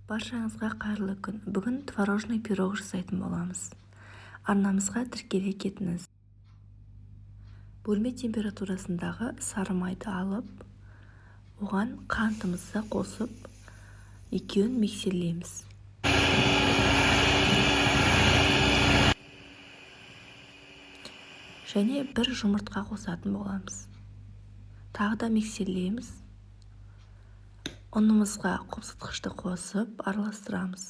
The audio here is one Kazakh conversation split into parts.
Баршаңызға қайырлы күн! Бүгін творожный пирог жасайтын боламыз. Арнамызға тіркеле кетіңіз. Бөлме температурасындағы сары майды алып, оған қантымызды қосып, екеуін миксерлейміз. Және бір жұмыртқа қосатын боламыз. Тағы да миксерлейміз. Ұнымызға қопсытқышты қосып, араластырамыз.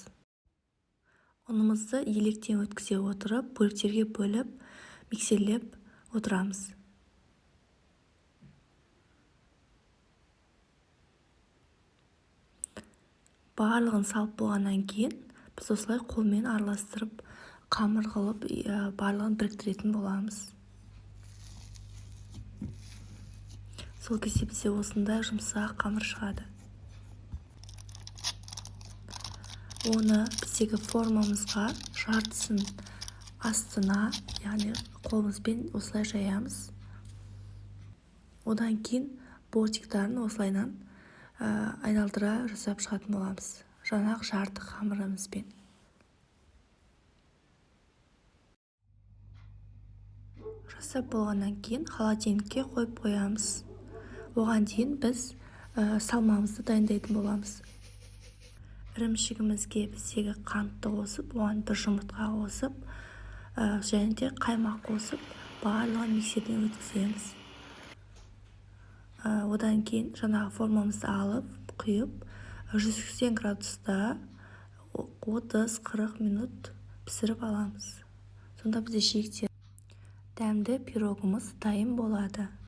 Ұнымызды електен өткізе отырып, бөліктерге бөліп, миксерлеп отырамыз. Барлығын салып болғаннан кейін біз осылай қолмен араластырып, қамыр қылып, барлығын біріктіретін боламыз. Сол кезде бізде осындай жұмсақ қамыр шығады. Оны біздегі формамызға жартысын астына, яғни қолымызбен осылай жаямыз. Одан кейін бортиктарын осылайынан айналдыра жасап шығатын боламыз. Жаңағы жарты қамырымызбен. Жасап болғаннан кейін холодильникке қойып қоямыз. Оған дейін біз салмамызды дайындайтын боламыз. Ірімшігімізге біздегі қантты қосып, оған бір жұмыртқа қосып, және де қаймақ қосып, барлығын миксерден өткіземіз. Одан кейін жаңағы формамызды алып, құйып, 180 градуста 30-40 минут пісіріп аламыз. Сонда бізде жиектер дәмді пирогымыз дайын болады.